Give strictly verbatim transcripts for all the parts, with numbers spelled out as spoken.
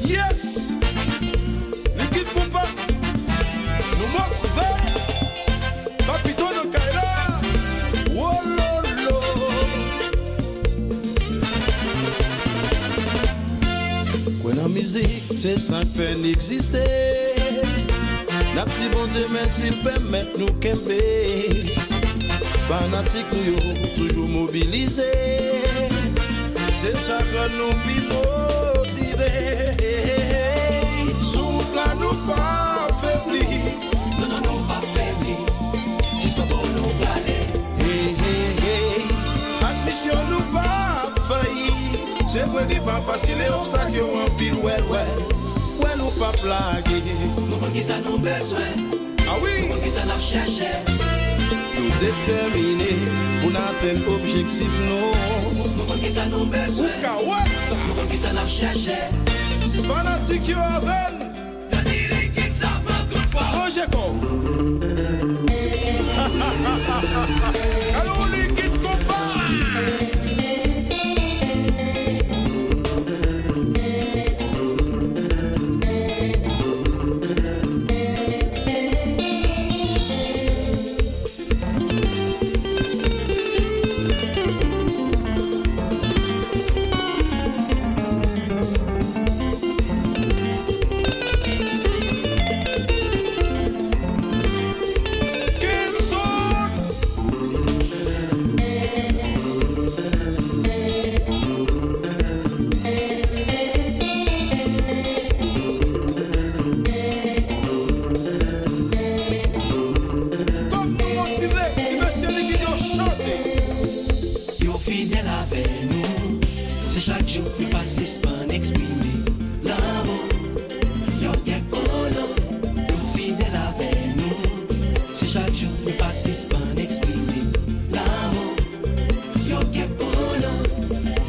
Yes! Likid Konpa, nou motive! Papito nan kay la! Wololo! Kwè nan mizik, se sa k fè n egziste. N ap di Bondye mèsi l pèmèt nou kenbe. Fanatik nou yo toujou mobilize. Se sa k rann nou pi motive. Sou wout la nou p ap febli. Non, non, non, p ap febli. Jiskobou nou prale. Hey, hey, hey. Ak misyon nou p ap fayi. Se vre li pa fasil e obstak yo anpil, wèl, wèl. Wè nou p ap lage. Nou konn kisa nou bezwen. Ah wi! Nou konn kisa n ap chèche. Nou detèmine pou n atenn objektif nou. Nou konn kisa nou bezwen. Ou ka wè sa. Nou konn kisa n ap chèche. Fanatik yo avè n. Nan ti likid sa pran tout fòs. Ranje kò w. Gade yon likid konpa. Kòk nou motive, ti mesye likid yo chante. Yo fidèl avè nou, se chak jou yo pa sispann eksprime lanmou. Yo gen polo, yo fidèl avè nou, se chak jou yo pa sispann eksprime lanmou. Yo gen polo.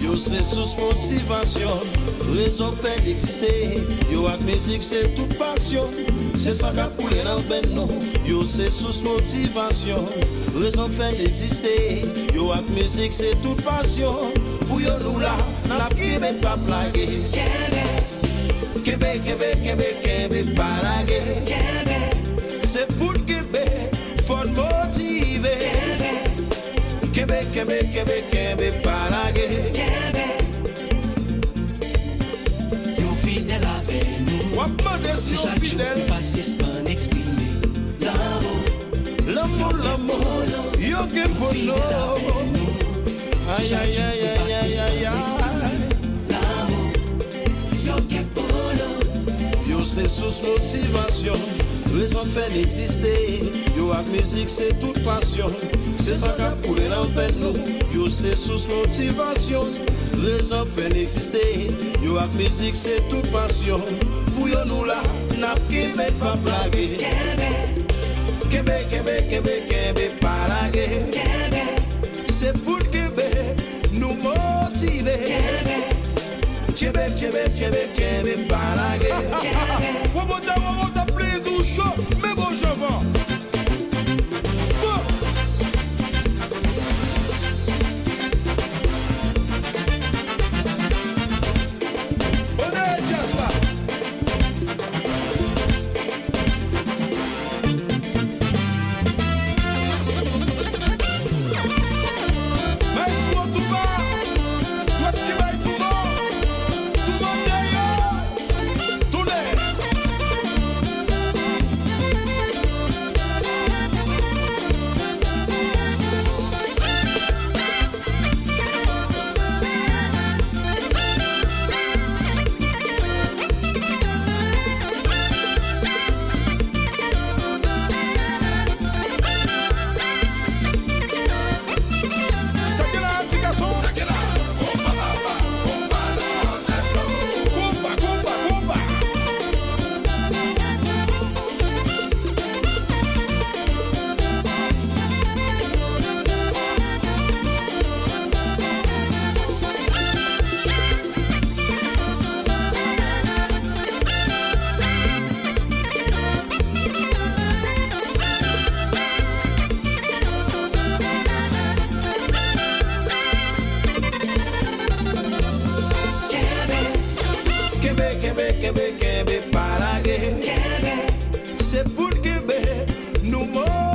Yo se sous motivasyon, rezon k fè n egziste. Yo ak mizik se tout pasyon, se san k ap koule nan venn nou. Yo se sous motivasyon, rezon k fè n egziste. Yo ak mizik se tout pasyon, pou yo nou la, n ap kenbe, n p ap lage. Kenbe. Kenbe, kenbe, kenbe, kenbe, pa lage. Kenbe. Se pou n kenbe, fò n motive. Kenbe. Kenbe, kenbe, kenbe, kenbe, pa lage. Kenbe. Yo fidèl avè nou. W ap mande si yo fidèl. Se chak jou yo pa sispann eksprime lanmou. Lanmou, lanmou, yo gen polo. Ay, ay, ay, ay, ay, ay, ay. Lanmou, yo gen polo. Yo se sous motivasyon, rezon k fè n egziste. Yo ak mizik se tout pasyon, se san k ap koule nan venn nou. Yo se sous motivasyon, rezon k fè n egziste. Yo ak mizik se tout pasyon, pou yo nou la, n ap kenbe, n p ap lage. Kenbe, kenbe, kenbe, kenbe, pa lage. Kenbe. Se pou n kenbe, nou motive. Kenbe, kenbe, kenbe, kenbe, pa lage. Kenbe. Wobota, wobota, plezi w cho, men bon jan van. Van. Bonè djaz la. Maestro Touba, dwèt ki bay Touba, Touba dèyè, tounen.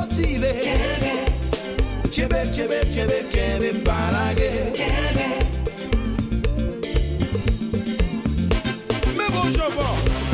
Aktive. Tchebe, tchebe, tchebe, tchebe, pa lage. Men bon jan pa.